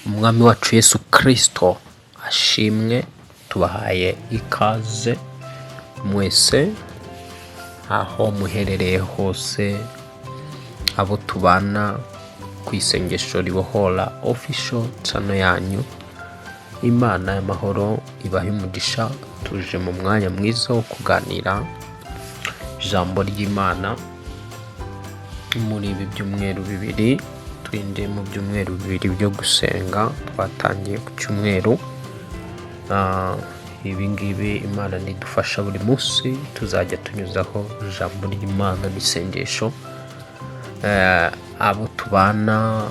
Umwami wacu Yesu Kirisito ashimwe. Tubahaye ikaze mwese aho muherereye hose, abo tubana ku Isengesho Ribohora Official channel yanyu. Imana y'amahoro ibahe umugisha. Tuje mu mwanya mwiza wo kuganira ijambo ry'Imana muri ibi byumweru 2. Twinjiye mu byumweru 2 byo gusenga, twatangiye ku cyumweru. Ibi ngibi Imana nidufasha, buri munsi tuzajya tunyuzaho ijambo ry'Imana n'isengesho. Abo tubana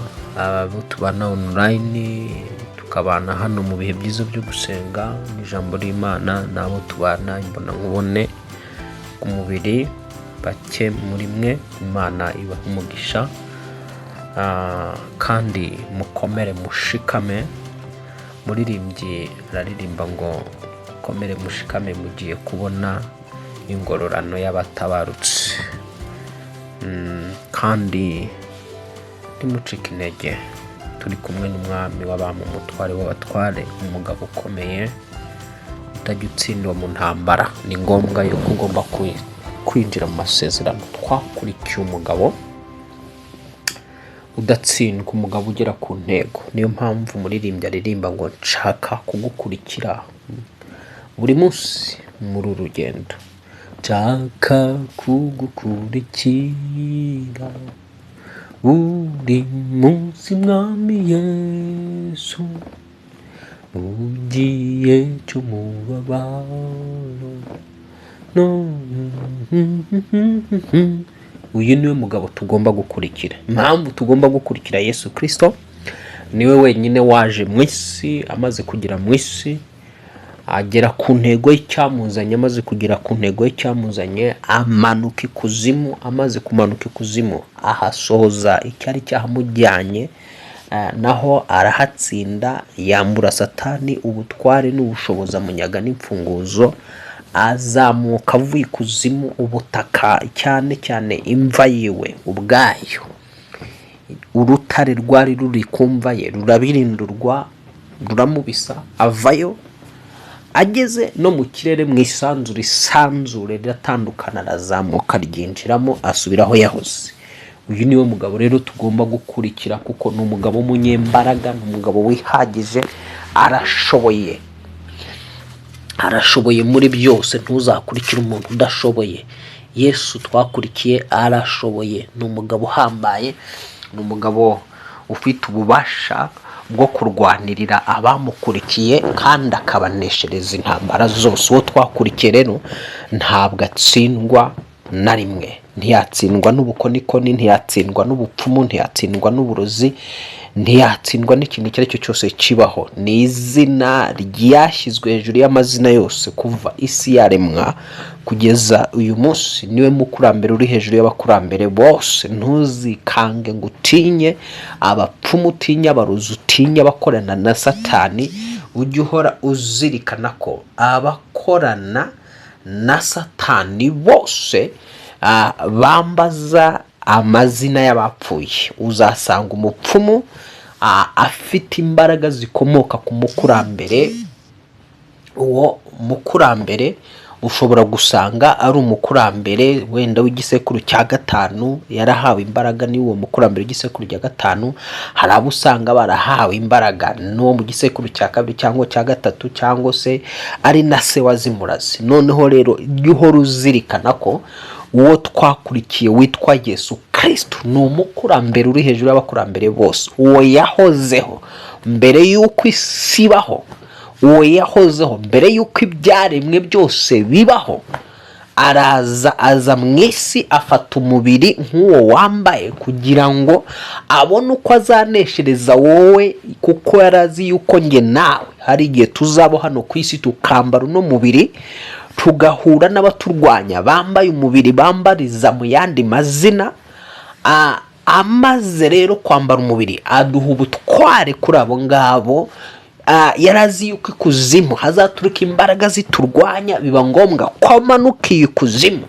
online, tukabana hano mu bihe byiza byo gusenga n'ijambo ry'Imana, n'abo tubana imbonankubone ku mubiri, bake muri mwe, Imana ibaha umugisha. Kandi mukomere mushikame. Muririmbyi araririmba ngo: "Mukomere mushikame, mugiye kubona ingororano y'abatabarutse." Kandi ntimucike intege, turi kumwe n'Umwami w'abami, Umutware w'abatware, umugabo ukomeye utajya utsindwa mu ntambara. Ni ngombwa yuko ugomba kwinjira mu masezerano. Twakurikiye umugabo udatsindwa, umugabo ugera ku ntego. Niyo mpamvu umuririmbyi aririmba ngo: "Nshaka kugukurikira buri munsi muri uru rugendo, nshaka kugukurikira buri munsi, Mwami Yesu, mu gihe cy'umubabaro no." Uyu niwe mugabo tugomba gukurikira. Impamvu tugomba gukurikira Yesu Kirisito, niwe wenyine waje mu isi, amaze kugera mu isi agera ku ntego y'icyamuzanye. Amaze kugera ku ntego y'icyamuzanye, amanuka ikuzimu. Amaze kumanuka ikuzimu, ahasohoza icyari cyahamujyanye, naho arahatsinda, yambura Satani ubutware n'ubushobozi, amunyaga n'imfunguzo. Azamuka avuye ikuzimu, ubutaka, cyane cyane imva yiwe ubwayo, urutare rwari ruri ku mva ye rurabirindurwa, ruramubisa, avayo. Ageze no mu kirere, mu isanzure, isanzure riratandukana, arazamuka, ryinjiramo, asubira aho yahoze. Uyu niwe mugabo rero tugomba gukurikira, kuko ni umugabo w'umunyembaraga, ni umugabo wihagije, arashoboye, arashoboye muri byose. Ntuzakurikire umuntu udashoboye. Yesu twakurikiye arashoboye, ni umugabo uhambaye, ni umugabo ufite ububasha bwo kurwanirira abamukurikiye kandi akabaneshereza intambara zose. Uwo twakurikiye rero ntabwo atsindwa na rimwe. Ntiyatsindwa n'ubukonikoni, ntiyatsindwa n'ubupfumu, ntiyatsindwa n'uburozi, ntiyatsindwa n'ikintu icyo ari cyo cyose kibaho. Ni izina ryashyizwe hejuru y'amazina yose kuva isi yaremwa kugeza uyu munsi. Niwe mukurambere uri hejuru y'abakurambere bose. Ntuzikange ngo utinye abapfumu, utinye abarozi, utinye abakorana na Satani. Ujye uhora uzirikana ko abakorana na Satani bose bambaza amazina y'abapfuye. Uzasanga umupfumu afite imbaraga zikomoka ku mukurambere. Uwo mukurambere ushobora gusanga ari umukurambere wenda w'igisekuru cya gatanu, yarahawe imbaraga n'uwo mukurambere w'igisekuru cya gatanu. Hari abo usanga barahawe imbaraga n'uwo mu gisekuru cya kabiri cyangwa cya gatatu, cyangwa se ari na se wazimuraze. Noneho rero, jya uhora uzirikana ko uwo twakurikiye witwa Yesu Kirisitu ni umukurambere uri hejuru y'abakurambere bose. Uwo yahozeho mbere y'uko isi ibaho, uwo yahozeho mbere y'uko ibyaremwe byose bibaho. Araza, aza mu isi, afata umubiri nk'uwo wambaye kugira ngo abone uko azaneshereza wowe, kuko yari azi yuko njye nawe hari igihe tuzaba hano ku isi, tukambara uno mubiri, tugahura n'abaturwanya bambaye umubiri, bambariza mu yandi mazina. Amaze rero kwambara umubiri, aduha ubutware kuri abo ngabo. Yari azi yuko ikuzimu hazaturuka imbaraga ziturwanya, biba ngombwa ko amanuka iyi kuzimu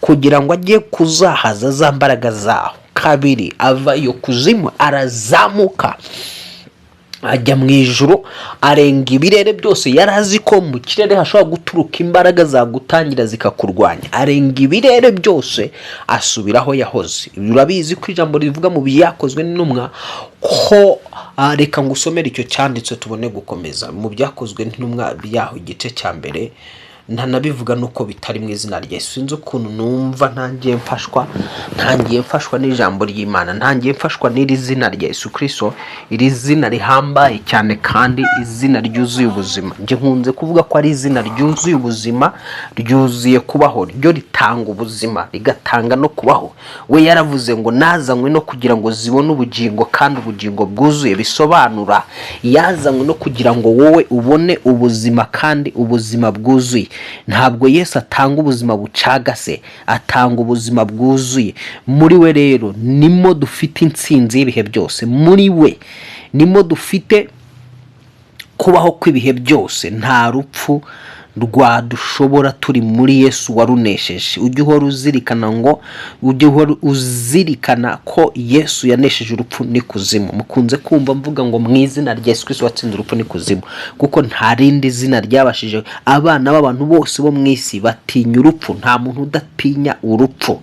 kugira ngo ajye kuzahaza za mbaraga zaho. Kabiri, ava iyo kuzimu arazamuka. Ajya mu ijuru, arenga ibirere byose. Yari azi ko mu kirere hashobora guturuka imbaraga zagutangira zikakurwanya. Arenga ibirere byose, asubira aho yahoze. Urabizi ko ijambo rivuga mu Byakozwe n'Intumwa ko reka ngusomere icyo cyanditse tubone gukomeza. Mu Byakozwe n'Intumwa byaho, igice cya mbere. Ntanabivuga nuko bitari mu izina rya Yesu. Sinzi ukuntu numva ntangiye mfashwa n'ijambo ry'Imana, ntangiye mfashwa n'iri zina rya Yesu Kirisito, iri zina rihambaye cyane kandi izina ryuzuye ubuzima. Njye nkunze kuvuga ko ari izina ryuzuye ubuzima, ryuzuye kubaho, ryo ritanga ubuzima, rigatanga no kubaho. We yaravuze ngo: "Nazanywe no kugira ngo zibone ubugingo kandi ubugingo bwuzuye." Bisobanura yazanywe no kugira ngo wowe ubone ubuzima kandi ubuzima bwuzuye. Ntabwo Yesu atanga ubuzima bucagase, atanga ubuzima bwuzuye. Muri we rero nimo dufite intsinzi y'ibihe byose, muri we nimo dufite kubaho kw'ibihe byose. Nta rupfu rwadushobora turi muri Yesu warunesheje. Ujye uhora uzirikana ko Yesu yanesheje urupfu n'ikuzimu. Mukunze kumva mvuga ngo mu izina rya Yesu Kristo watsinze urupfu n'ikuzimu, kuko nta rindi zina ryabashije. Abana b'abantu bose bo mu isi batinya urupfu. Nta muntu udatinya urupfu,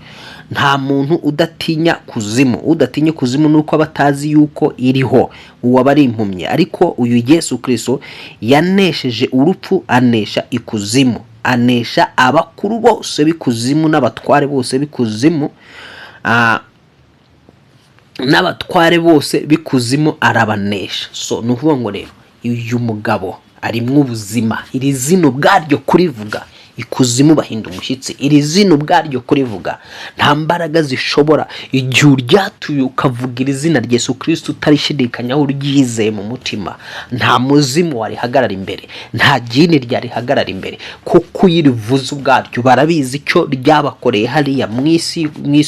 nta muntu udatinya kuzimu. Udatinya kuzimu ni uko aba atazi yuko iriho, uwo aba ari impumyi. Ariko uyu Yesu Kirisito yanesheje urupfu, anesha ikuzimu, anesha abakuru bose b'ikuzimu n'abatware bose b'ikuzimu, n'abatware bose b'ikuzimu arabanesha. So ni ukuvuga ngo rero uyu mugabo arimwo ubuzima. Iri zina ubwaryo kurivuga, ikuzimu bahinda umushyitsi. Iri zina ubwaryo kurivuga, nta mbaraga zishobora. Igihe uryatuye, ukavuga iri zina rya Yesu Kirisito utarishidikanyaho, uryizeye mu mutima, nta muzimu warihagarara imbere, nta jini ryarihagarara imbere, kuko iyo urivuze ubwaryo barabizi icyo ryabakoreye hariya mu isi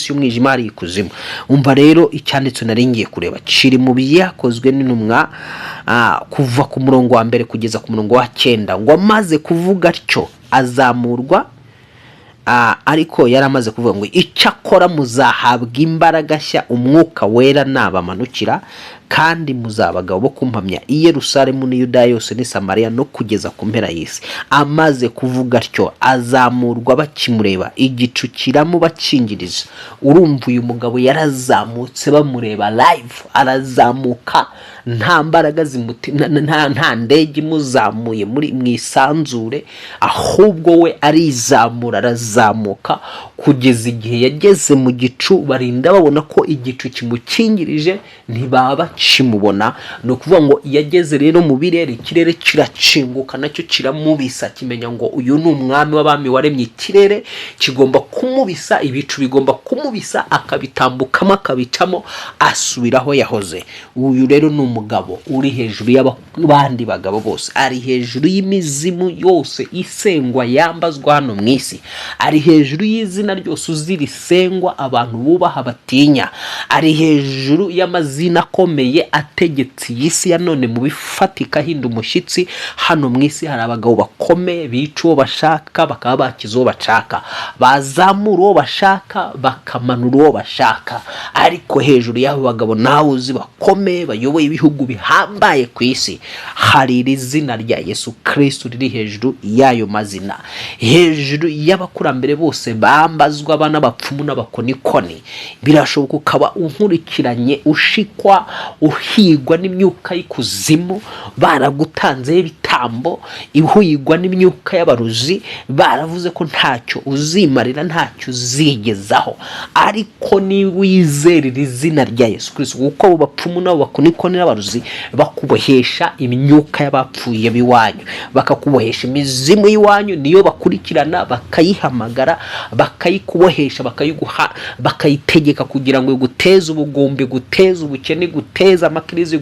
y'umwijima, hariya ikuzimu. Umva rero icyanditse nari ngiye kureba kiri mu Byakozwe n'Intumwa, kuva ku murongo wa mbere kugeza ku murongo wa cyenda, ngo: "Amaze kuvuga atyo azamurwa." Ariko yari amaze kuvuga ngo: "Icyakora muzahabwa imbaraga nshya Umwuka Wera nabamanukira, kandi muzaba abagabo bo kumpamya i Yerusalemu n'i Yudaya yose n'i Samariya no kugeza ku mpera y'isi." Amaze kuvuga atyo azamurwa bakimureba, igicu kiramubakingiriza. Urumva uyu mugabo yarazamutse bamureba live, arazamuka nta mbaraga zimuti, nta ndege imuzamuye muri mu isanzure, ahubwo we arizamura, arazamuka kugeza igihe yageze mu gicu. Barinda babona ko igicu kimukingirije, ntibaba bakimubona. Ni ukuvuga ngo yageze rero mu birere, ikirere kirakinguka nacyo kiramubisa, kimenya ngo uyu ni umwami w'abami waremye ikirere, kigomba kumubisa, ibicu bigomba kumubisa, akabitambukamo, akabicamo, asubira aho yahoze. Uyu rero ni umugabo uri hejuru y'abandi bagabo bose, ari hejuru y'imizimu yose isengwa yambazwa hano mu isi, ari hejuru y'izina ryose uzi risengwa, abantu bubaha, batinya, ari hejuru y'amazina akomeye ategetse iyi si ya none mu bifatika ahinda umushyitsi. Hano mu isi hari abagabo bakomeye bica uwo bashaka, bakaba bakiza uwo bashaka, bazamura uwo bashaka, bakamanura uwo bashaka. Ariko hejuru y'abo bagabo nawe uzi bakomeye bayoboye ibihugu bihambaye ku isi, hari iri zina rya Yesu Kristo riri hejuru y'ayo mazina, hejuru y'abakurambere bose bambazwa n'abapfumu n'abakonikoni. Birashoboka ukaba unkurikiranye ushikwa, uhigwa n'imyuka y'ikuzimu, baragutanzeho ibitambo, uhigwa n'imyuka y'abarozi, baravuze ko ntacyo uzimarira, ntacyo uzigezaho. Ariko niba wizera iri zina rya Yesu Kristo, kuko abo bapfumu n'abo bakonikoni n'abarozi bakubohesha imyuka y'abapfuye b'iwanyu, bakakubohesha imizimu y'iwanyu, niyo bakurikirana, bakayihamagara, bakayikubohesha, bakayiguha, bakayitegeka kugira ngo iguteze ubugumbi, iguteze ubukene, iguteze amakirizi,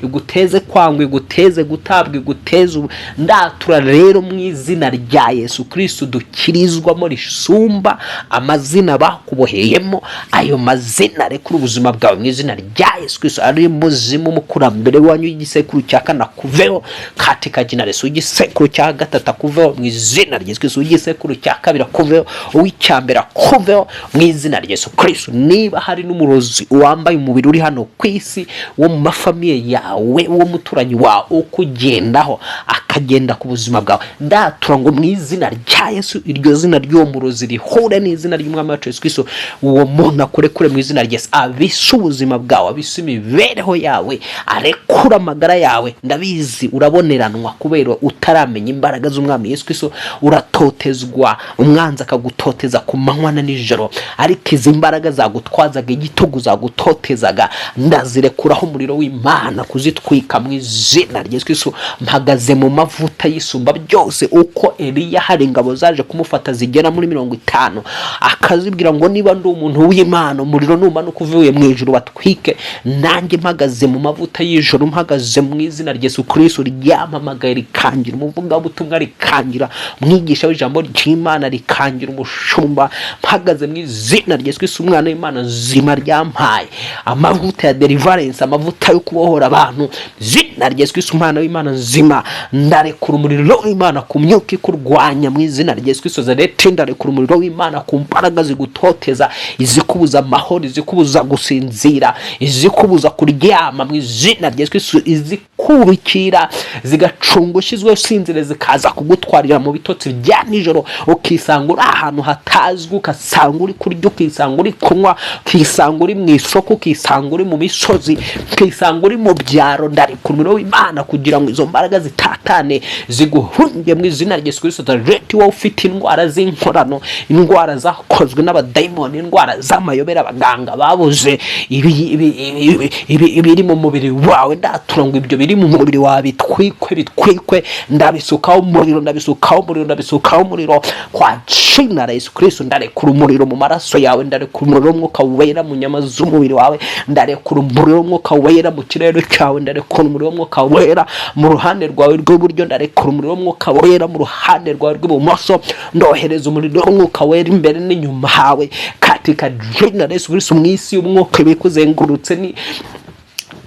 iguteze kwangwa, iguteze gutabwa. biguteza. Ndatura rero mu izina rya Yesu Kristo dukirizwamo, risumba amazina bakuboheyemo, ayo mazina rekura ubuzima bwawe mu izina rya Yesu Kristo. Ari muzimu umukurambere wanyu w'igisekuru cya kane akuveho katika jina la Yesu, igisekuru cya gatatu akuveho mu izina rya Yesu Kristo, igisekuru cya kabiri akuveho, uw'icya mbere akuveho mu izina rya Yesu Kristo. Niba hari n'umurozi wambaye umubiri uri hano ku isi, wo mu mafamiye yawe, wo muturanyi wawe, ukugendaho akagenda ku buzima bwawe, ndatura ngo mu izina rya Yesu iryo zina ry'uwo murozi rihure n'izina ry'Umwami wacu Yesu Kristo, uwo muntu akurekure mu izina rya Yesu, abise ubuzima bwawe, abise imibereho yawe, arekure amagara yawe. Ndabizi uraboneranwa kubera utaramenya imbaraga z'Umwami Yesu Kristo, uratotezwa, umwanzi akagutoteza ku manywa na nijoro, ariko izi mbaraga zagutwazaga igitugu, zagutotezaga, ndazirekuraho umuriro w'Imana kuzitwika mu izina rya Yesu Kristo. Mpagaze mu mavuta y'isumba byose. Uko Eliya hari ingabo zaje kumufata zigera muri 50, akazibwira ngo niba ndi umuntu w'Imana, umuriro numanuka uvuye mu ijuru batwike, nanjye mpagaze mu mavuta y'ijuru, mpagaze mu izina rya Yesu Kristo ryampamagaye, rikangira umuvugabutumwa, rikangira umwigisha w'ijambo ry'Imana, rikangira umushumba, mpagaze mu izina rya Yesu Kristo umwana w'Imana nzima ryampaye amavuta ya deliverance, amavuta yo kubohora abantu, izina rya Yesu Kristo umwana w'Imana nzima, ndarekura umuriro w'Imana ku myuka ikurwanya mu izina rya Yesu Kristo Nazareti. Ndarekura umuriro w'Imana ku mbaraga zigutoteza, izikubuza amahoro, izikubuza gusinzira, izikubuza kuryama mu izina rya Yesu Kristo, izikubikira zigacunga ushyizwe usinzire, zikaza kugutwarira mu bitotsi bya nijoro, ukisanga uri ahantu hatazwi, ugasanga uri kurya, ukisanga uri kunywa, ukisanga uri mu isoko, ukisanga uri mu misozi, ukisanga uri mu byaro. Ndarekura umuriro w'Imana kugira ngo izo mbaraga zitatane, ziguhunge mu izina rya Yesu Kristo Nazareti. Wowe ufite indwara z'inkorano, indwara zakozwe n'abadayimoni, indwara z'amayobera, abaganga babuze ibiri mu mubiri wawe, ndatura ngo ibyo biri mu mubiri wawe bitwikwe, bitwikwe. Ndabisukaho umuriro, ndabisukaho umuriro, ndabisukaho umuriro kwa jina la Yesu Kristo. Ndarekura umuriro mu maraso yawe, ndarekura umuriro w'Umwuka Wera mu nyama z'umubiri wawe, ndarekura umuriro w'Umwuka Wera mu kirere cyawe, ndarekura umuriro w'Umwuka Wera mu ruhande rwawe rw'iburyo, ndarekura umuriro w'Umwuka Wera mu ruhande rwawe rw'ibumoso, ndohereza umuriro w'Umwuka Wera imbere n'inyuma hawe katika jina la Yesu Kristo. Mu isi y'umwuka ibikuzengurutse ni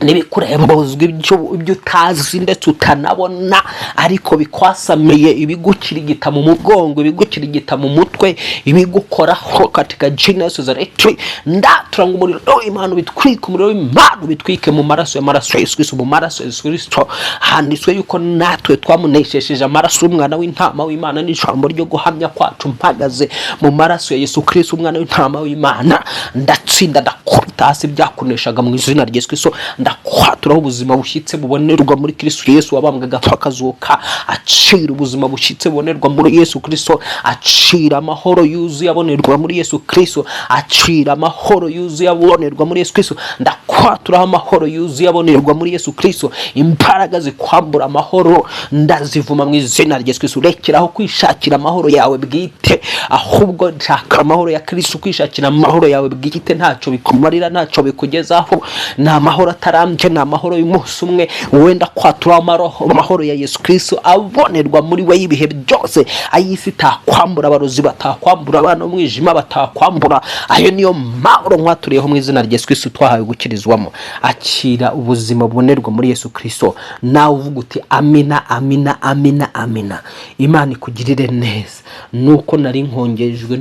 n'ibikurembuzwa, ibyo utazi ndetse utanabona ariko bikwasamiye, ibigukirigita mu mugongo, ibigukirigita mu mutwe, ibigukoraho, katika jina Yesu Nazareti, ndatura ngo umuriro w'Imana ubitwike, umuriro w'Imana ubitwike mu maraso y'amaraso ya Yesu Kristo. Mu maraso ya Yesu Kristo handitswe yuko natwe twamuneshesheje amaraso y'umwana w'intama w'Imana n'ijambo ryo guhamya kwacu. Mpagaze mu maraso ya Yesu Kristo umwana w'intama w'Imana, ndatsinda, ndakubita hasi byakuneshaga mu izina rya Yesu Kristo. Ndakwatura ubuzima bushyitse bubonerwa muri Kristo Yesu wabambwe agapfa akazuka. Acira ubuzima bushyitse bubonerwa muri Yesu Kristo, acira amahoro yuzuye abonerwa muri Yesu Kristo, acira amahoro yuzuye abonerwa muri Yesu Kristo. Ndakwaturaho amahoro yuzuye abonerwa muri Yesu Kristo. Imbaraga zikwambura amahoro ndazivuma mu izina rya Yesu Kristo. Rekeraho kwishakira amahoro yawe bwite, ahubwo shaka amahoro ya Kristo. Kwishakira amahoro yawe bwite ntacyo bikumarira, ntacyo bikugezaho, ni amahoro atarambye, ni amahoro y'umunsi umwe. Wenda kwatura amahoro ya Yesu Kristo abonerwa muri we y'ibihe byose, ay'isi itakwambura, abarozi batakwambura, abana b'umwijima batakwambura. Ayo niyo mahoro nkwaturiyeho mu izina rya Yesu Kristo twahawe gukirizwamo. Akira ubuzima bubonerwa muri Yesu Kristo, nawe uvuga uti amina, amina, amina, amina. Imana ikugirire neza. Nuko nari nkongejwe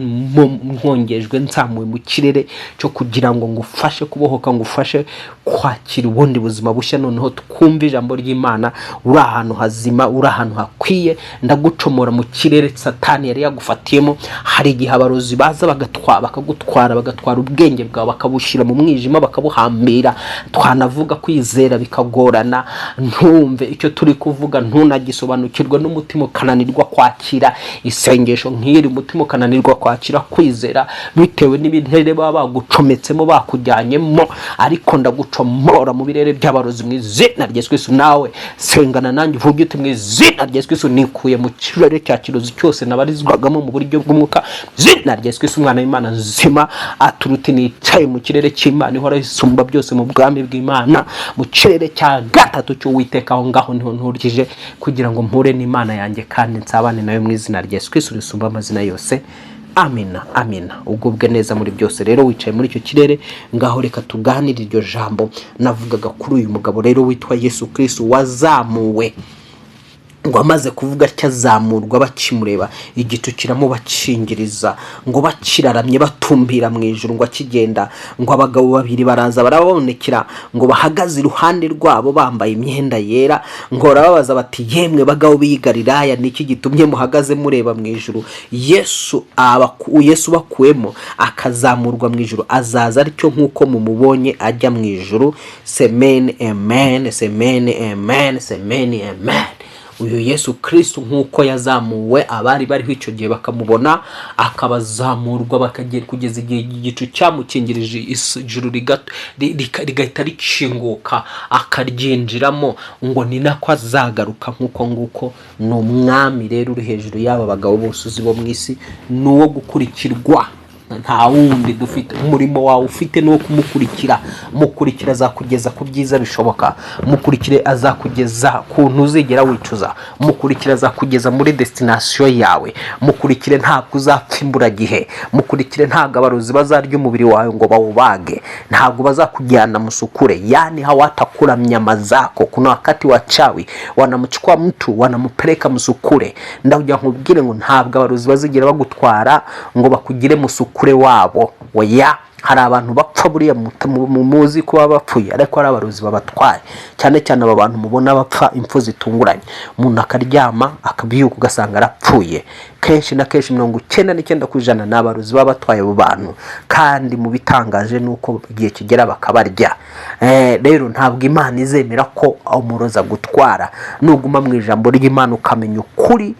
nzamuwe mu kirere cyo kugira ngo ngufashe kubohoka, ngufashe kwakira ubundi buzima bushya. Noneho twumve ijambo ry'Imana uri ahantu hazima, uri ahantu hakwiye. Ndagucomora mu kirere Satani yari yagufatiyemo. Hari igihe abarozi baza bakagutwara, bagatwara ubwenge bwawe, bakabushyira mu mwijima, bakabuhambira, twanavuga kwizera bikagorana, ntumve icyo turi kuvuga, ntunagisobanukirwe, n'umutima ukananirwa kwakira isengesho nk'iri, umutima ukananirwa kwakira kwizera bitewe n'ibintere baba bagucometsemo, bakujyanyemo. Ariko ndagucomora. Mu birere by'abarozi, mu izina rya Yesu Kristo. Nawe sengana nanjye, uvuge uti: "Mu izina rya Yesu Kristo, nikuye mu kirere cya kirozi cyose nabarizwagamo mu buryo bw'umwuka. Mu izina rya Yesu Kristo, umwana w'Imana nzima." Aturuti nicaye mu kirere cy'Imana ihora isumba byose, mu bwami bw'Imana, mu kirere cya gatatu cy'Uwiteka. Aho ngaho niho nturije kugira ngo mpure n'Imana yanjye kandi nsabane nayo, mu izina rya Yesu Kristo risumba amazina yose. Amina, amina. Ugubwe neza muri byose. Rero wicaye muri icyo kirere, ngaho reka tuganire iryo jambo navugaga kuri uyu mugabo rero witwa Yesu Kristo wazamuwe. Ngo amaze kuvuga atyo azamurwa bakimureba, igicu kiramubakingiriza. Ngo bakiraramye batumbira mu ijuru, ngo akigenda, ngo abagabo babiri baraza barababonekera, ngo bahagaze iruhande rwabo bambaye imyenda yera. Ngo barababaza bati: "Yemwe bagabo b'i Galilaya, ni iki gitumye muhagaze mureba mu ijuru? Yesu bakuwemo akazamurwa mu ijuru azaza atyo nk'uko mumubonye ajya mu ijuru." Amen, amen, amen, amen, amen, amen. Uyu Yesu Kristo, nk'uko yazamuwe, abari bariho icyo gihe bakamubona akabazamurwa, bakagera kugeza igihe igicu cyamukingirije ijuru rigahita rikinguka akaryinjiramo, ngo ni nako azagaruka nk'uko nguko. Ni umwami rero uri hejuru y'aba bagabo bose uzi bo mu isi, ni uwo gukurikirwa, nta wundi dufite. Umurimo wawe ufite ni uwo kumukurikira. Mukurikira, azakugeza ku byiza bishoboka. Mukurikire, azakugeza ku ntuzigera wicuza. Mukurikire, azakugeza muri destination yawe. Mukurikire, ntabwo uzapfa imburagihe. Mukurikire, ntabwo abarozi bazarya umubiri wawe ngo bawubage, ntabwo bazakujyana musukure. Yani hawatakula nyama zako. Kuna wakati wachawi wanamchukua mtu wanampeleka msukure. Ndakugira nkubwire ngo ntabwo abarozi bazigera bagutwara ngo bakugire musukure wabo, oya. Hari abantu bapfa buriya muzi ko baba bapfuye, ariko hari abarozi babatwaye. Cyane cyane aba bantu mubona bapfa impfu zitunguranye, umuntu akaryama akabyuka ugasanga arapfuye, kenshi na kenshi 99% ni abarozi baba batwaye abo bantu. Kandi mu bitangaje ni uko igihe kigera bakabarya. Rero ntabwo Imana izemera ko umurozi agutwara. Nuguma mu ijambo ry'Imana ukamenya ukuri,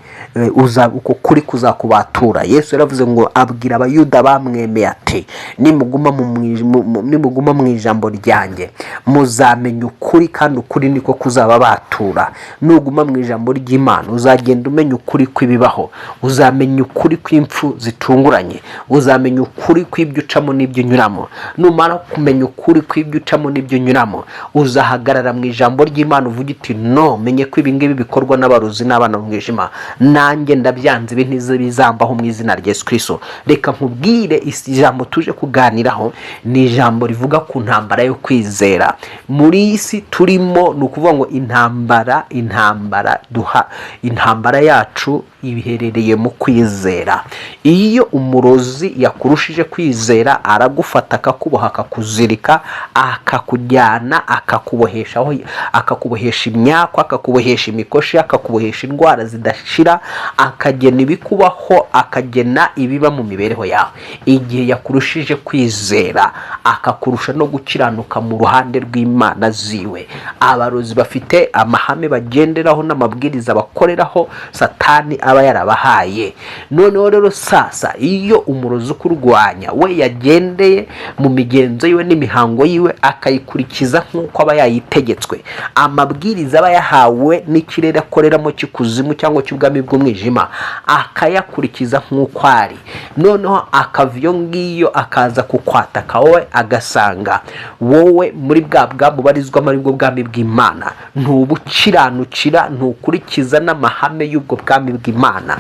uko kuri kuzakubatura. Yesu yaravuze ngo abwira Abayuda bamwemeye ati: "Nimuguma mu ijambo ryanjye muzamenya ukuri, kandi ukuri niko kuzababatura." Nuguma mu ijambo ry'Imana uzagenda umenya ukuri kw'ibibaho, uzamenya ukuri kw'impfu zitunguranye, uzamenya ukuri kw'ibyo ucamo n'ibyo unyuramo. Numara kumenya ukuri kw'ibyo ucamo n'ibyo unyuramo, uzahagarara mu ijambo ry'Imana uvuge uti: "No menye ko ibi ngibi bikorwa n'abarozi n'abana mu mwijima, nanjye ndabyanze, ibi ntibizambaho mu izina rya Yesu Kristo." Reka nkubwire, ijambo tuje kuganiraho ni ijambo rivuga ku ntambara yo kwizera muri iyi si turimo. Ni ukuvuga ngo intambara duha, intambara yacu iherereye mu kwizera. Iyo umurozi yakurushije kwizera, aragufata akakuboha, akakuzirika, akakujyana, akakubohesha aho, akakubohesha imyakwa, akakubohesha imikoshi, akakubohesha indwara zidashira, akagena ibikubaho, akagena ibiba mu mibereho yawe. Igihe yakurushije kwizera, akakurusha no gukiranuka mu ruhande rw'Imana ziwe. Abarozi bafite amahame bagenderaho n'amabwiriza bakoreraho Satani aba yarabahaye. Noneho rero sasa, iyo umurozi ukurwanya we yagendeye mu migenzo yiwe n'imihango yiwe, akayikurikiza nk'uko aba yayitegetswe, amabwiriza aba yahawe n'ikirere akoreramo cy'ikuzimu cyangwa cy'ubwami bw'umwijima, akayakurikiza nk'uko ari, noneho akava iyo ngiyo akaza kukwataka wowe, agasanga wowe muri bwa bwami ubarizwamo, aribwo bwami bw'Imana, ntubukiranukira, ntukurikiza n'amahame y'ubwo bwami bw'Imana,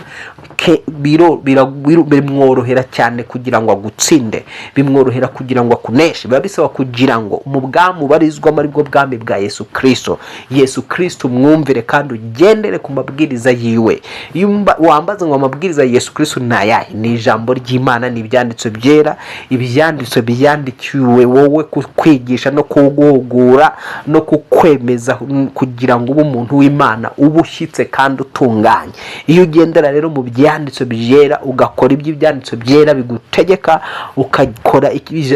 bimworohera cyane kugira ngo agutsinde, bimworohera kugira ngo akuneshe. Biba bisaba kugira ngo mu bwami ubarizwamo, aribwo bwami bwa Yesu Kirisito, Yesu Kirisito umwumvire kandi ugendere ku mabwiriza yiwe. Iyo wambaza ngo amabwiriza ya Yesu Kirisito ni ayahe? Ni ijambo ry'Imana, ni ibyanditswe byera, ibyanditswe byandikiwe wowe kukwigisha no kuguhugura no kukwemeza kugira ngo ube umuntu w'Imana, ube ushyitse kandi utunganye. Iyo ugendera rero mu byanditswe byera, ugakora ibyo ibyanditswe byera bigutegeka, ukakora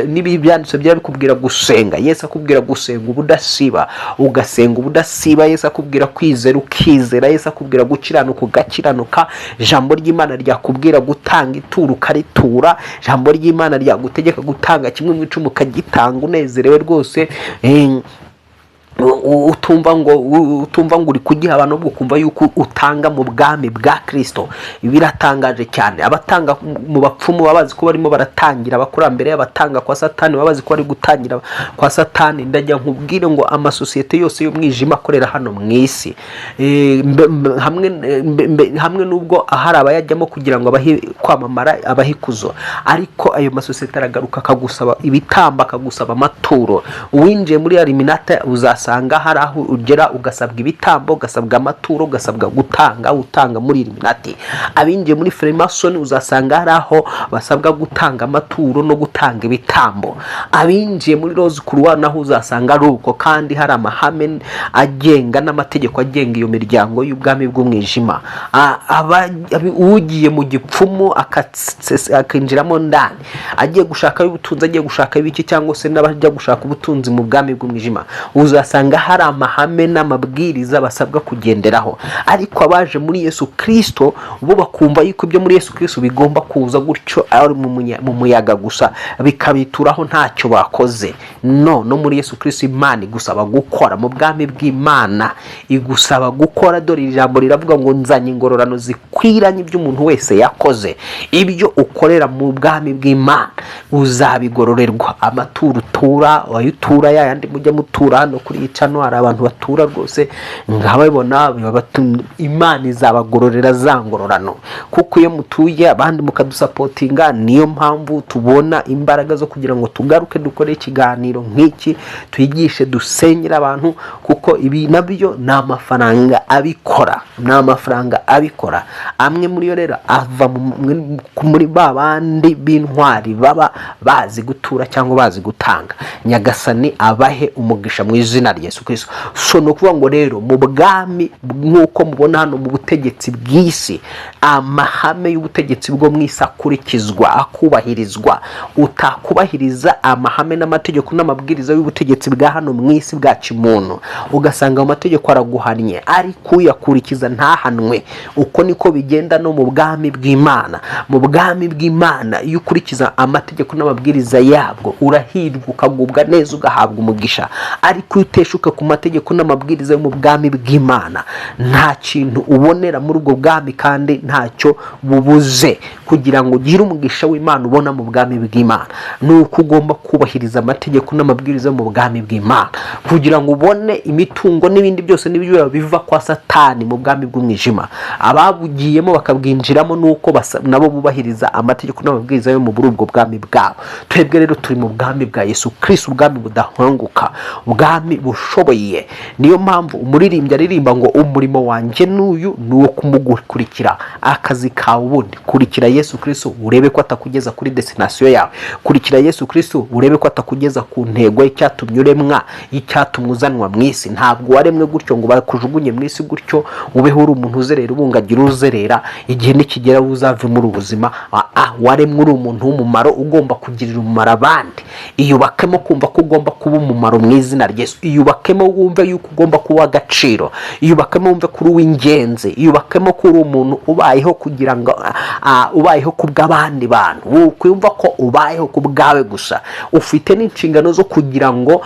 niba ibyanditswe byera bikubwira gusenga, Yesu akubwira gusenga ubudasiba, ugasenga ubudasiba. Yesu akubwira kwizera, ukizera. Yesu akubwira gukiranuka, ugakiranuka. Ijambo ry'Imana ryakubwira gutanga ituro, ukaritura. Ijambo ry'Imana ryagutegeka gutanga kimwe mu icumi, ukagitanga unezerewe rwose. Utumva ngo uri kugiha abantu, ahubwo ukumva yuko utanga mu bwami bwa Kirisito. Biratangaje cyane. Abatanga mu bapfumu baba bazi ko barimo baratangira abakurambere, abatanga kwa Satani baba bazi ko bari gutangira kwa Satani. Ndajya nkubwire ngo amasosiyete yose y'umwijima akorera hano mu isi, hamwe hamwe n'ubwo hari abayajyamo kugira ngo abahe kwamamara, abahe ikuzo, ariko ayo masosiyete aragaruka akagusaba ibitambo, akagusaba amaturo. Uwinjiye muri Illuminati, uzasanga hari aho ugera ugasabwa ibitambo, ugasabwa amaturo, ugasabwa gutanga, utanga muri Illuminati. Abinjiye muri Freemason, uzasanga hari aho basabwa gutanga amaturo no gutanga ibitambo. Abinjiye muri Rose Croix, naho uzasanga ari uko, kandi hari amahame agenga n'amategeko agenga iyo miryango y'ubwami bw'umwijima. Ugiye mu gipfumu akinjiramo ndani, agiye gushaka ubutunzi, agiye gushaka ibiki, cyangwa se n'abajya gushaka ubutunzi mu bwami bw'umwijima, uzasanga hari amahame n'amabwiriza basabwa kugenderaho. Ariko abaje muri Yesu Kirisito bo bakumva yuko ibyo muri Yesu Kirisito bigomba kuza gutyo, ari mu muyaga gusa, bikabituraho ntacyo bakoze. No muri Yesu Kirisito Imana igusaba gukora, mu bwami bw'Imana igusaba gukora. Dore iri jambo riravuga ngo: "Nzanye ingororano zikwiranye ibyo umuntu wese yakoze." Ibyo ukorera mu bwami bw'Imana uzabigororerwa. Amaturo utura, wayo utura ya yandi mujya mutura hano kuri iyi channel, hari abantu batura rwose nkababona, Imana izabagororera za ngororano, kuko iyo mutuye abandi mukadusupportinga, niyo mpamvu tubona imbaraga zo kugira ngo tugaruke dukore ikiganiro nk'iki, twigishe, dusenyere abantu, kuko ibi nabyo ni amafaranga abikora, ni amafaranga abikora. Amwe muri yo rero ava muri ba bandi b'intwari baba bazi gutura cyangwa bazi gutanga. Nyagasani abahe umugisha mu izina rya Yesu Kirisito. So ni ukuvuga ngo rero mu bwami, nk'uko mubona hano mu butegetsi bw'isi, amahame y'ubutegetsi bwo mu isi akurikizwa, akubahirizwa. Utakubahiriza amahame n'amategeko n'amabwiriza y'ubutegetsi bwa hano mu isi bwa kimuntu, ugasanga ayo mategeko araguhannye, ariko uyakurikiza ntahanwe. Uko niko bigenda no mu bwami bw'Imana. Mu bwami bw'Imana, iyo ukurikiza amategeko n'amabwiriza yabwo, urahirwa, ukagubwa neza, ugahabwa umugisha. Ariko iyo uteshuka ku mategeko n'amabwiriza yo mu bwami bw'Imana, nta kintu ubonera muri ubwo bwami kandi ntacyo bubuze. Kugira ngo ugire umugisha w'Imana ubona mu bwami bw'Imana, ni uko ugomba kubahiriza amategeko n'amabwiriza yo mu bwami bw'Imana, kugira ngo ubone imitungo n'ibindi byose n'ibyo biva kwa Satani mu bwami bw'umwijima. Ababugiyemo bakabwinjiramo, ni uko nabo bubahiriza amategeko n'amabwiriza yo muri ubwo bwami bwabo. Twebwe rero turi mu bwami bwa Yesu Kristo, ubwami budahanguka, ubwami bushoboye. Niyo mpamvu umuririmbyi aririmba ngo: "Umurimo wanjye n'uyu ni uwo kumukurikira." Akazi kawe ubundi, kurikira Yesu Kristo, urebe ko atakugeza kuri destination yawe. Kurikira Yesu Kristo, urebe ko atakugeza ku ntego y'icyatumye uremwa, y'icyatumye uzanwa mu isi. Ntabwo waremwe gutyo ngo bakujugunye mu isi gutyo, ubeho uri umuntu uzerera, ubungagira, uzerera, igihe nikigera uzave muri ubuzima. Waremwe uri umuntu w'umumaro, ugomba kugirira umumaro abandi. Iyubakemo kumva ko ugomba kuba umumaro mu izina rya Yesu. Iyubakemo wumve yuko ugomba kuba agaciro. Iyubakemo wumve ko uri uw'ingenzi. Iyubakemo ko uri umuntu ubayeho kugira ngo ubayeho ku bw'abandi bantu. Ukumva ko ubayeho ku bwawe gusa, ufite n'inshingano zo kugira ngo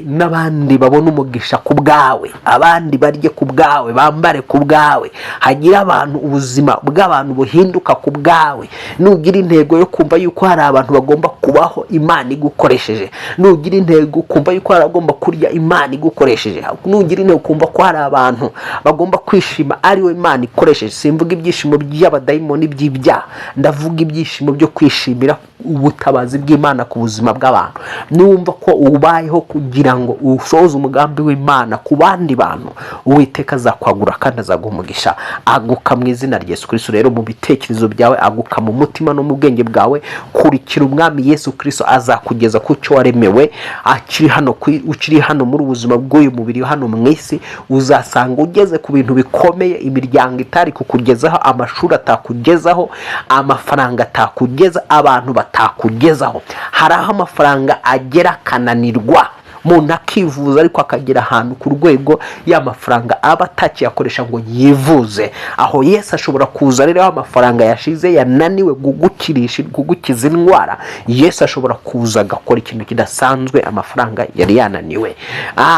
n'abandi babone umugisha ku bwawe, abandi barye ku bwawe, bambare ku bwawe, hagire abantu, ubuzima bw'abantu buhinduka ku bwawe. Nugira intego yo kumva yuko hari abantu bagomba kubaho Imana igukoresheje, nugira intego kumva yuko hari abagomba kurya Imana igukoresheje, nugira intego kumva ko hari abantu bagomba kwishima ariwe Imana ikoresheje. Simvuga ibyishimo by'abadayimoni by'ibyaha, ndavuga ibyishimo byo kwishimira ubutabazi bw'Imana ku buzima bw'abantu. Numva ko ubayeho kugira ngo usohoze umugambi w'Imana ku bandi bantu, Uwiteka azakwagura kandi azaguha umugisha. Aguka mu izina rya Yesu Kristo. Rero mu bitekerezo byawe, aguka mu mutima no mu bwenge bwawe. Kurikira Umwami Yesu Kristo, azakugeza ku cyo waremewe. Akiri hano ukiri hano muri ubuzima bw'uyu mubiri hano mu isi, uzasanga ugeze ku bintu bikomeye imiryango itari kukugezaho, amashuri atakugezaho, amafaranga atakugeza, abantu batakugezaho. Hari aho amafaranga agera akananirwa. Umuntu akivuza, ariko akagera ahantu ku rwego y'amafaranga aba atakiyakoresha ngo yivuze. Aho Yesu ashobora kuza rero, aho amafaranga yashize, yananiwe kugukirisha, kugukiza indwara, Yesu ashobora kuza agakora ikintu kidasanzwe amafaranga yari yananiwe.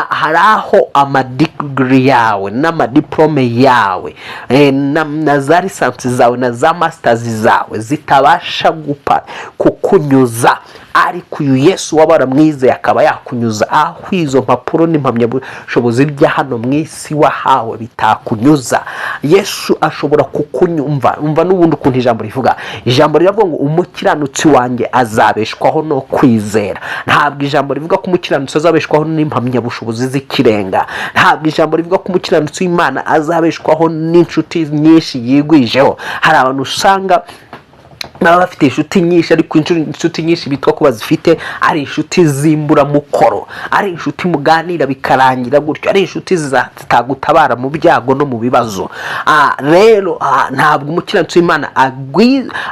Hari aho amadegree yawe n'amadiplome yawe, na za licence zawe na za masters zawe zitabasha kukunyuza, ariko uyu Yesu waba waramwizeye akaba yakunyuza aho izo mpapuro n'impamyabushobozi bya hano mu isi wahawe bitakunyuza. Yesu ashobora kukunyumva. Umva n'ubundi ukuntu ijambo rivuga. Ijambo riravuga ngo: "Umukiranutsi wanjye azabeshwaho no kwizera." Ntabwo ijambo rivuga ko umukiranutsi azabeshwaho n'impamyabushobozi z'ikirenga. Ntabwo ijambo rivuga ko umukiranutsi w'Imana azabeshwaho n'inshuti nyinshi yigwijeho. Hari abantu usanga baba bafite inshuti nyinshi, ariko inshuti nyinshi bitwa ko bazifite ari inshuti z'imburamukoro, ari inshuti muganira bikarangira gutyo, ari inshuti zitagutabara mu byago no mu bibazo. Rero ntabwo umukiranutsi w'Imana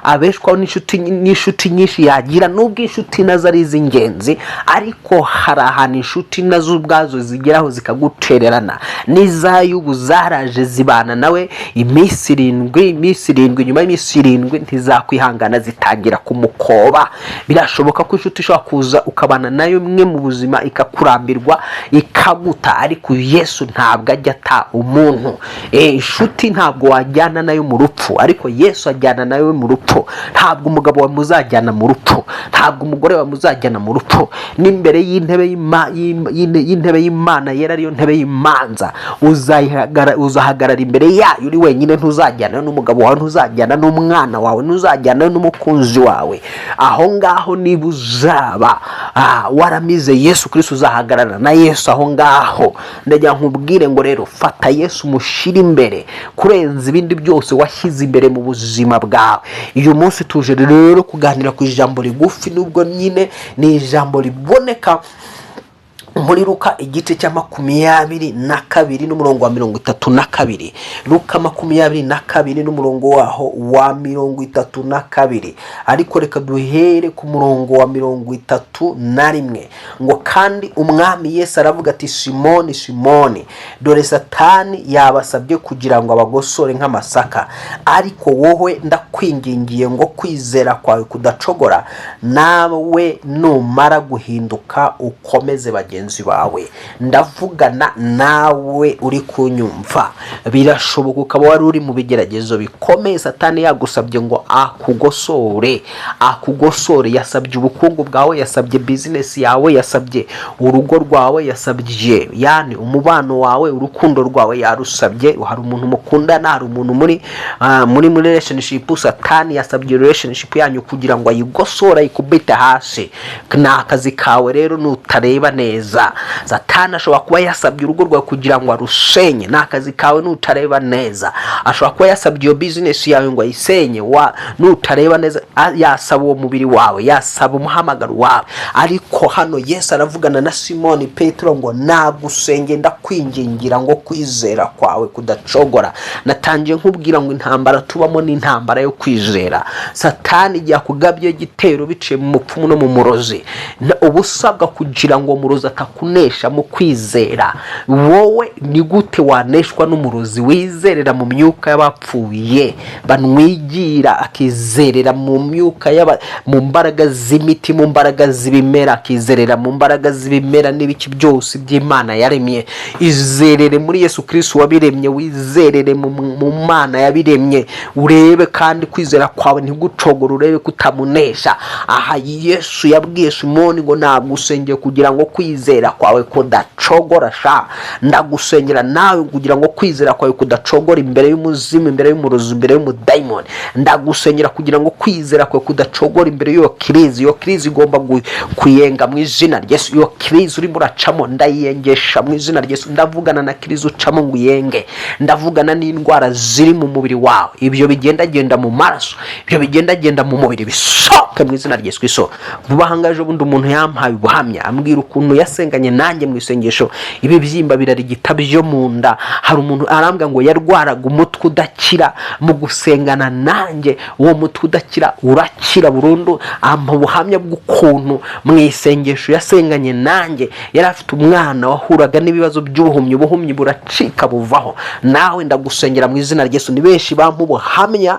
abeshwaho n'inshuti nyinshi yagira, nubwo inshuti nazo ari iz'ingenzi, ariko hari ahantu inshuti nazo ubwazo zigeraho zikagutererana. N'izayubu zaraje zibana nawe iminsi 7, iminsi 7, nyuma y'iminsi 7 ntizakwihangana, zitangira kumukoba. Birashoboka ko inshuti ishobora kuza ukabana nayo imwe mu buzima, ikakurambirwa, ikaguta, ariko Yesu ntabwo ajya ata umuntu. Inshuti ntabwo wajyana nayo mu rupfu, ariko Yesu ajyana nayo mu rupfu. Ntabwo umugabo wawe muzajyana mu rupfu, ntabwo umugore wawe muzajyana mu rupfu. N'imbere y'intebe y'Imana yera, ariyo ntebe y'imanza, uzahagarara imbere yayo uri wenyine. Ntuzajyana n'umugabo wawe, ntuzajyana n'umwana wawe, ntuzajyana n'umukunzi wawe. Aho ngaho niba uzaba waramize Yesu Kristo, uzahagarara na Yesu aho ngaho. Ndagira nkubwire ngo rero fata Yesu, umushyire imbere kurenza ibindi byose washyize imbere mu buzima bwawe. Uyu munsi tuje rero kuganira ku ijambo rigufi, nubwo nyine ni ijambo riboneka muri Luka igice cya 22 n'umurongo wa 32. Luka 22 n'umurongo waho wa 32, ariko reka duhere ku murongo wa 31, ngo: "Kandi Umwami Yesu aravuga ati: 'Simoni, Simoni, dore Satani yabasabye kugira ngo abagosore nk'amasaka, ariko wowe ndakwingingiye ngo kwizera kwawe kudacogora, nawe numara guhinduka ukomeze bagenzi bawe.'" Ndavugana nawe uri kunyumva. Birashoboka ukaba wari uri mu bigeragezo bikomeye, Satani yagusabye ngo akugosore, akugosore. Yasabye ubukungu bwawe, yasabye business yawe, yasabye urugo rwawe, yasabye yani umubano wawe, urukundo rwawe yarusabye. Hari umuntu mukundana, hari umuntu muri relationship, Satani yasabye relationship yanyu kugira ngo ayigosore, ayikubite hasi. Ni akazi kawe rero nutareba neza. Satani ashobora kuba yasabye urugo rwawe kugira ngo arusenye. Ni akazi kawe nutareba neza. Ashobora kuba yasabye iyo business yawe ngo ayisenye nutareba neza. Yasaba uwo mubiri wawe, yasaba umuhamagaro wawe. Ariko hano Yesu aravugana na Simoni Petero ngo: "Nagusenge, ndakwingingira ngo kwizera kwawe kudacogora." Natangiye nkubwira ngo intambara tubamo ni intambara yo kwizera. Satani igihe akugabye igitero biciye mu mupfumu no mu murozi, uba usabwa kugira ngo umurozi atakunesha mu kwizera. Wowe ni gute waneshwa n'umurozi wizerera mu myuka y'abapfuye banwigira, akizerera mu myuka mu mbaraga z'imiti, mu mbaraga z'ibimera, akizerera mu mbaraga z'ibimera n'ibiki byose by'Imana yaremye? Izerere muri Yesu Kristo wabiremye, wizerere mu Mana yabiremye, urebe kandi kwizera kwawe ntigucogore, urebe ko utamunesha. Aha Yesu yabwiye Simoni ngo: "Nagusengeye kugira ngo kwizera kwawe kudacogora." Sha, ndagusengera nawe kugira ngo kwizera kwawe kudacogora imbere y'umuzimu, imbere y'umurozi, imbere y'umudayimoni. Ndagusengera kugira ngo kwizera kwawe kudacogora imbere y'iyo crise. Iyo crise igomba kuyenga mu izina rya Yesu. Iyo crise urimo uracamo ndayiyengesha mu izina rya Yesu. Ndavugana na crise ucamo ngo uyenge. Ndavugana n'indwara ziri mu mubiri wawe, ibyo bigendagenda mu maraso, ibyo bigendagenda mu mubiri, bisohoke mu izina rya Yesu Kristo. Vuba aha ngaha, ejo bundi, umuntu yampaye ubuhamya, ambwira ukuntu yasengeye. wasenganye nanjye mu isengesho, ibibyimba birarigita byo mu nda. Hari umuntu arambwira ngo yarwaraga umutwe udakira, mu gusengana nanjye uwo mutwe udakira urakira burundu. Ampa ubuhamya bw'ukuntu mu isengesho yasenganye nanjye yari afite umwana wahuraga n'ibibazo by'ubuhumyi, ubuhumyi buracika buvaho. Nawe ndagusengera mu izina rya Yesu. Ni benshi bampa ubuhamya,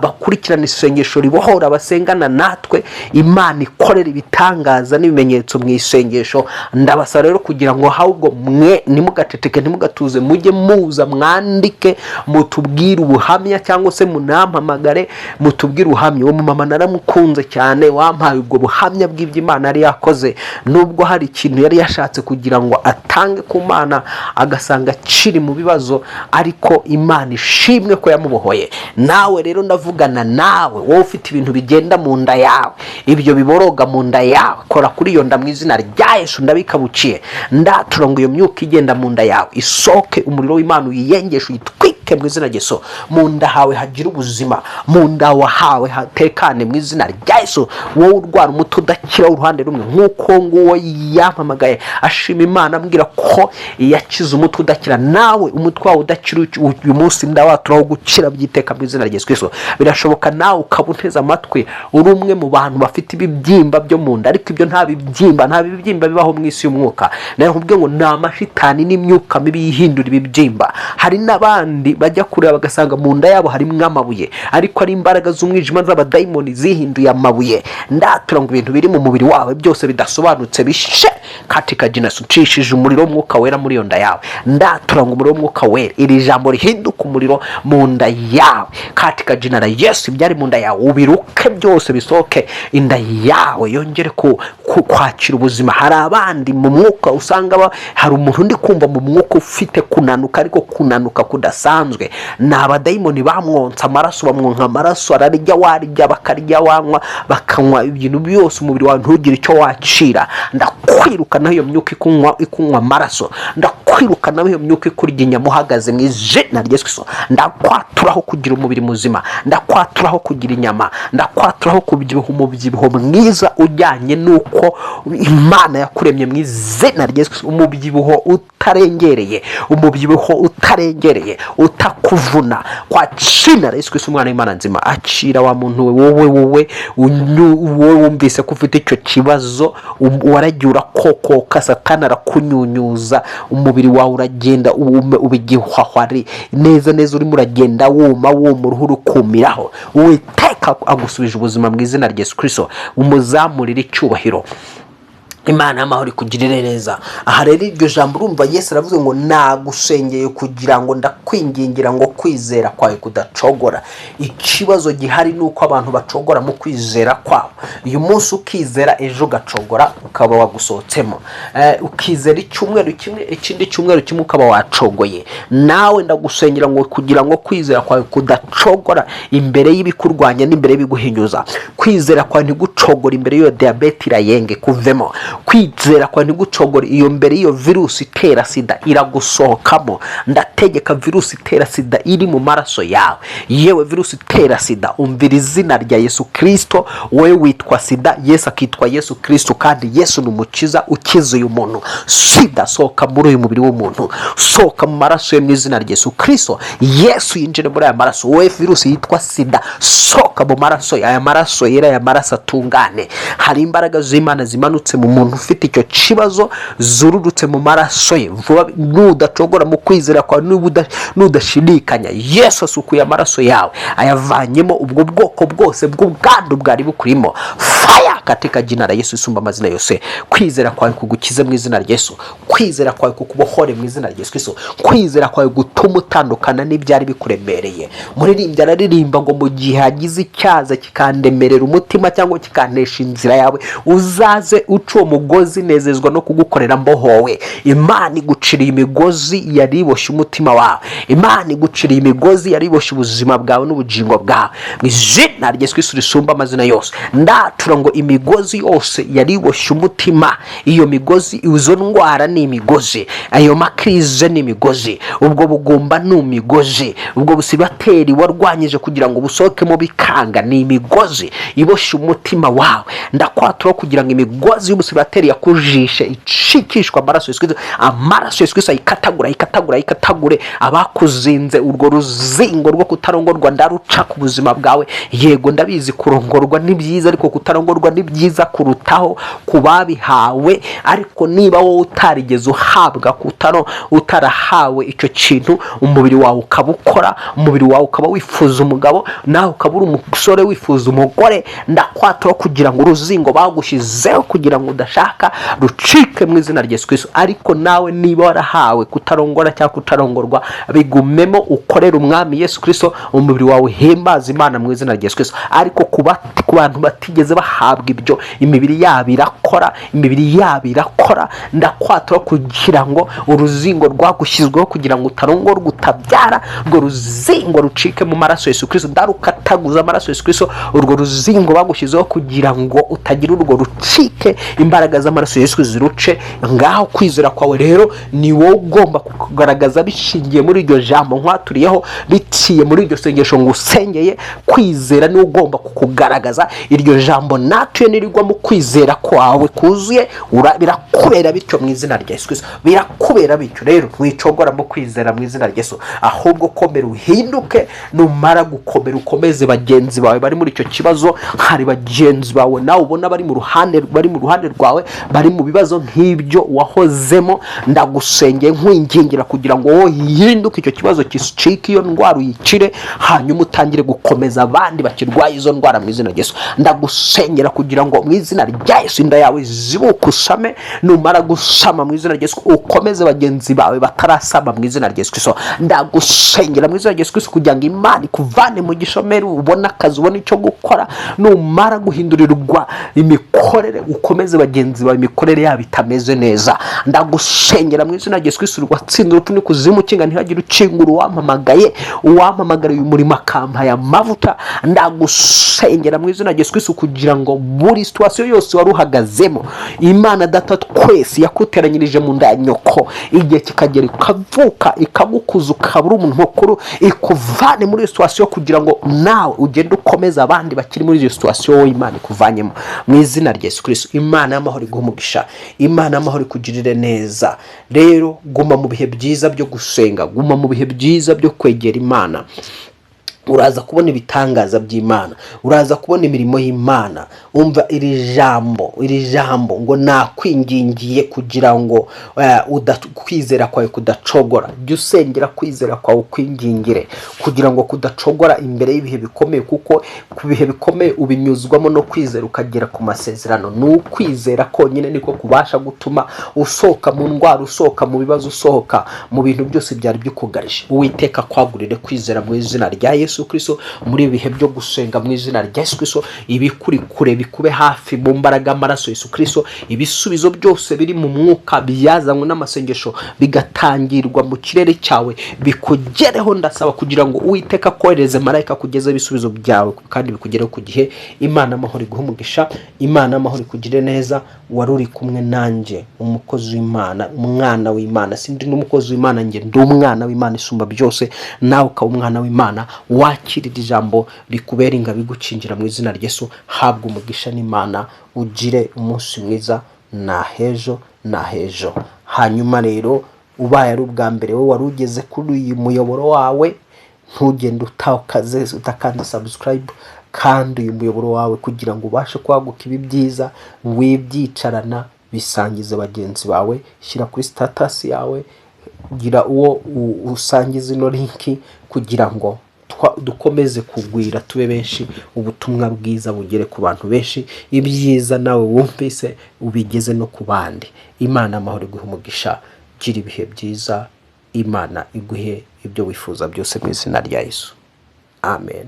bakurikirana isengesho ribohora, basengana natwe, Imana ikorera ibitangaza n'ibimenyetso mu isengesho. Ndabasaba rero kugira ngo ahubwo mwe ntimugaceceke, ntimugatuze, mujye muza mwandike mutubwire ubuhamya, cyangwa se munampamagare mutubwire ubuhamya. Uwo mumama naramukunze cyane, wampaye ubwo buhamya bw'ibyo Imana yari yakoze, nubwo hari ikintu yari yashatse kugira ngo atange ku Mana agasanga akiri mu bibazo, ariko Imana ishimwe ko yamubohoye. Nawe rero ndavugana nawe, wowe ufite ibintu bigenda mu nda yawe, ibyo biboroga mu nda yawe, kora kuri iyo nda mu izina rya Yesu. Ndabikabukiye, ndatura ngo iyo myuka igenda mu nda yawe isohoke, umuriro w'Imana uyiyengeshe, uyitwike mu izina rya Yesu. Mu nda hawe hagire ubuzima, mu nda hawe hatekane mu izina rya Yesu. Wowe urwara umutwe udakira uruhande rumwe, nk'uko nguwo yampamagaye ashima Imana ambwira ko yakize umutwe udakira, nawe umutwe wawe udakira uyu munsi ndawaturaho gukira by'iteka mu izina rya Yesu Kristo. Birashoboka nawe ukaba unteze amatwi uri umwe mu bantu bafite ibibyimba byo mu nda, ariko ibyo nta bibyimba bibaho mu isi y'umwuka. Nawe nkubwiye ngo ni amashitani n'imyuka mibi yihindura ibibyimba. Hari n'abandi bajya kureba bagasanga mu nda yabo harimo amabuye, ariko ari imbaraga z'umwijima z'abadayimoni zihinduye amabuye. Ndatura ngo ibintu biri mu mubiri wawe byose bidasobanutse bishe katika jina Yesu. Nshishije umuriro w'Umwuka Wera muri iyo nda yawe. Ndatura ngo umuriro w'Umwuka Wera, iri jambo rihinduke umuriro mu nda yawe katika jina la Yesu. Ibyari mu nda yawe ubiruke byose bisohoke, inda yawe yongere kwakira ubuzima. Hari abandi mu mwuka usanga hari umuntu undi kumva mu mwuka ufite kunanuka, ariko kunanuka kudasanzwe. Ni abadayimoni bamwonsa amaraso, bamwonka amaraso, ararya warya, bakarya wanywa, bakanywa ibintu byose, umubiri wawe ntugire icyo wakira. Ndakwirukanaho iyo myuka ikunywa amaraso, ndakwirukanaho iyo myuka ikurya inyama uhagaze mu izina rya Yesu Kristo. Ndakwaturaho kugira umubiri muzima, ndakwaturaho kugira inyama, ndakwaturaho kubyibuha umubyibuho mwiza ujyanye n'uko Imana yakuremye mu izina rya Yesu Kristo. Umubyibuho utarengereye, umubyibuho utarengereye, utakuvuna, kwa jina la Yesu Kristo umwana w'Imana nzima. Akira wa muntu we, wowe wumvise ko ufite icyo kibazo, waragiye urakokoka, Satani arakunyunyuza, umubiri wawe uragenda uba igihwahwari neza neza, urimo uragenda wuma wuma, uruhu rukumiraho. Uwiteka agusubije ubuzima mu izina rya Yesu Kristo, umuzamurire icyubahiro. Imana y'amahoro ikugirire neza. Aha rero iryo jambo urumva Yesu aravuze ngo nagusengeye kugira ngo ndakwingingira ngo kwizera kwawe kudacogora. Ikibazo gihari ni uko abantu bacogora mu kwizera kwabo. Uyu munsi ukizera, ejo ugacogora ukaba wagusohotsemo. Ukizera icyumweru kimwe, ikindi cyumweru kimwe ukaba wacogoye. Nawe ndagusengera ngo kugira ngo kwizera kwawe kudacogora imbere y'ibikurwanya n'imbere y'ibiguhinyuza. Kwizera kwawe ntigucogora imbere y'iyo diyabete, irayenge kuvemo. Kwizera kwawe ntigucogora iyo mbere y'iyo virusi itera sida, iragusohokamo. Ndategeka virusi itera sida iri mu maraso yawe, yewe virusi itera sida, umvira izina rya Yesu Kirisito. Wowe witwa sida, Yesu akitwa Yesu Kirisito, kandi Yesu ni umukiza ukiza uyu muntu. Sida, sohoka muri uyu mubiri w'umuntu, sohoka mu maraso ye mu izina rya Yesu Kirisito. Yesu yinjire muri aya maraso. Wowe virusi yitwa sida, sohoka mu maraso ye, aya maraso yera, aya maraso atungane. Hari imbaraga z'Imana zimanutse mu muntu ufite icyo kibazo, zururutse mu maraso ye vuba. Nudacogora mu kwizera kwawe, nudashidikanya, Yesu asukuye amaraso yawe, ayavanyemo ubwo bwoko bwose bw'ubwandu bwari bukurimo. Fire katika jina la Yesu isumba amazina yose. Kwizera kwawe kugukize mu izina rya Yesu. Kwizera kwawe kukubohore mu izina rya Yesu Kristo. Kwizera kwawe gutuma utandukana n'ibyari bikuremereye. Muririmbyi araririmba ngo mu gihe hagize icyaza kikandemerera umutima cyangwa kikantesha inzira yawe, uzaze uca uwo mugozi, nezezwa no kugukorera mbohowe. Imana iguciriye imigozi yari iboshye umutima wawe. Imana iguciriye Ndaturiye imigozi yari iboshye ubuzima bwawe n'ubugingo bwawe mu izina rya Yesu Kristo risumba amazina yose. Ndatura ngo imigozi yose yari iboshye umutima, iyo migozi, izo ndwara ni imigozi, ayo ma crises ni imigozi, ubwo bugumba ni imigozi, ubwo busibateri warwanyije kugira ngo busohokemo bikanga ni imigozi iboshye umutima wawe. Ndakwatura kugira ngo imigozi y'ubusibateri yakujishe icikishwe amaraso Yesu Kristo, amaraso Yesu Kristo ayikatagura, ayikatagura, ayikatagure. Abakuzinze urwo ruzingo rwo kutarongorwa, ndaruca ku buzima bwawe. Yego, ndabizi, kurongorwa ni byiza, ariko kutarongorwa ni byiza kurutaho ku babihawe. Ariko niba wowe utarigeze uhabwa kutaro, utarahawe icyo kintu, umubiri wawe ukaba ukora, umubiri wawe ukaba wifuza umugabo, nawe ukaba uri umusore wifuza umugore, ndakwatura kugira ngo uruzingo bagushyizeho kugira ngo udashaka rucike mu izina rya Yesu Kristo. Ariko nawe niba warahawe kutarongora cyangwa kutarongorwa, bigumemo, ukorere Umwami Yesu Kristo, umubiri wawe uhimbaza Imana mu izina rya Yesu Kristo. Ariko ku bantu batigeze bahabwa ibyo, imibiri yabo irakora, imibiri yabo irakora, ndakwatura kugira ngo uruzingo rwagushyizweho kugira ngo utarongorwa, utabyara, urwo ruzingo rucike mu maraso Yesu Kristo. Ndarukataguza amaraso Yesu Kristo. Urwo ruzingo bagushyizeho kugira ngo utagira, urwo rucike, imbaraga z'amaraso Yesu ziruce. Ngaho kwizera kwawe rero ni wowe ugomba kugaragaza bishingiye muri iryo jambo nkwaturiyeho, biciye muri iryo sengesho ngo usengeye. Kwizera niwe ugomba kukugaragaza. Iryo jambo natuye nirigwa mu kwizera kwawe kuzuye, birakubera bityo mu izina rya Yesu Kristo, birakubera bityo. Rero wicogora mu kwizera mu izina rya Yesu, ahubwo komera uhinduke. Numara gukomera, ukomeze bagenzi bawe bari muri icyo kibazo. Hari bagenzi bawe nawe ubona bari mu ruhande rwawe, bari mu bibazo nk'ibyo wahozemo. Ndagusengeye nkwingingira kugira ngo wowe uhinduke, icyo kibazo gicike, iyo ndwara uyikire, hanyuma utangire gukomeza abandi bakirwaye izo ndwara mu izina rya Yesu. Ndagusengera kugira ngo mu izina rya Yesu inda yawe zibuke, usame. Numara gusama mu izina rya Yesu, ukomeze bagenzi bawe batarasama mu izina rya Yesu Kristo. Ndagusengera mu izina rya Yesu Kristo kugira ngo Imana ikuvane mu gishomeri, ubone akazi, ubone icyo gukora. Numara guhindurirwa imikorere, ukomeze bagenzi bawe imikorere yabo itameze neza. Ndagusengera mu izina rya Yesu Kristo watsinze urupfu n'ikuzimu, ukinga ntihagire ukingura, uwampamagaye, uwampamagariye umurimo akampaye amavuta. Ndagusengera mu izina rya Yesu Kristo kugira ngo buri situation yose wari uhagazemo, Imana Data twese yakuteranyirije mu nda ya nyoko, igihe kikagera ikavuka, ikagukuza, ukaba uri umuntu mukuru, ikuvane muri iyo situation kugira ngo nawe ugende ukomeze abandi bakiri muri iyo situation wowe Imana ikuvanyemo mu izina rya Yesu Kristo. Imana y'amahoro iguhe umugisha, Imana y'amahoro ikugirire neza. Rero guma mu bihe byiza byo gusenga, guma mu bihe byiza byo kwegera Imana, uraza kubona ibitangaza by'Imana, uraza kubona imirimo y'Imana. Umva iri jambo, iri jambo ngo nakwingingiye kugira ngo kwizera kwawe kudacogora. Jya usengera kwizera kwawe, ukwingingire kugira ngo kudacogora imbere y'ibihe bikomeye, kuko ku bihe bikomeye ubinyuzwamo no kwizera ukagera ku masezerano. Ni ukwizera konyine niko kubasha gutuma usohoka mu ndwara, usohoka mu bibazo, usohoka mu bintu byose byari bikugarije. Uwiteka kwagurire kwizera mu izina rya Yesu Kristo muri ibi bihe byo gusenga mu izina rya Yesu Kristo. Ibikuri kure bikube hafi mu mbaraga y'amaraso Yesu Kristo. Ibisubizo byose biri mu mwuka byazanywe n'amasengesho bigatangirwa mu kirere cyawe bikugereho. Ndasaba kugira ngo Uwiteka akohereze marayika kugeza ibisubizo byawe kandi bikugereho ku gihe. Imana amahoro iguhe umugisha, Imana amahoro ikugire neza. Wari uri kumwe nanjye, umukozi w'Imana, umwana w'Imana. Sindi n'umukozi w'Imana njye, ndi umwana w'Imana isumba byose, nawe ukaba umwana w'Imana. Wakirira ijambo rikubera ingabo igukingira mu izina rya Yesu. Habwa umugisha n'Imana, ugire umunsi mwiza. Nahejo, nahejo. Hanyuma rero ubaye ari ubwa mbere wowe wari ugeze kuri uyu muyoboro wawe, ntugende utakaze utakanze subscribe kandi uyu muyoboro wawe kugira ngo ubashe kwaguka. Ibi byiza wibyicarana, bisangize bagenzi bawe, shyira kuri status yawe, gira uwo usangiza ino link kugira ngo dukomeze kugwira, tube benshi, ubutumwa bwiza bugere ku bantu benshi, ibyiza nawe wumvise ubigeze no ku bandi. Imana amahoro iguhe umugisha, gira ibihe byiza, Imana iguhe ibyo wifuza byose mu izina rya Yesu, amen.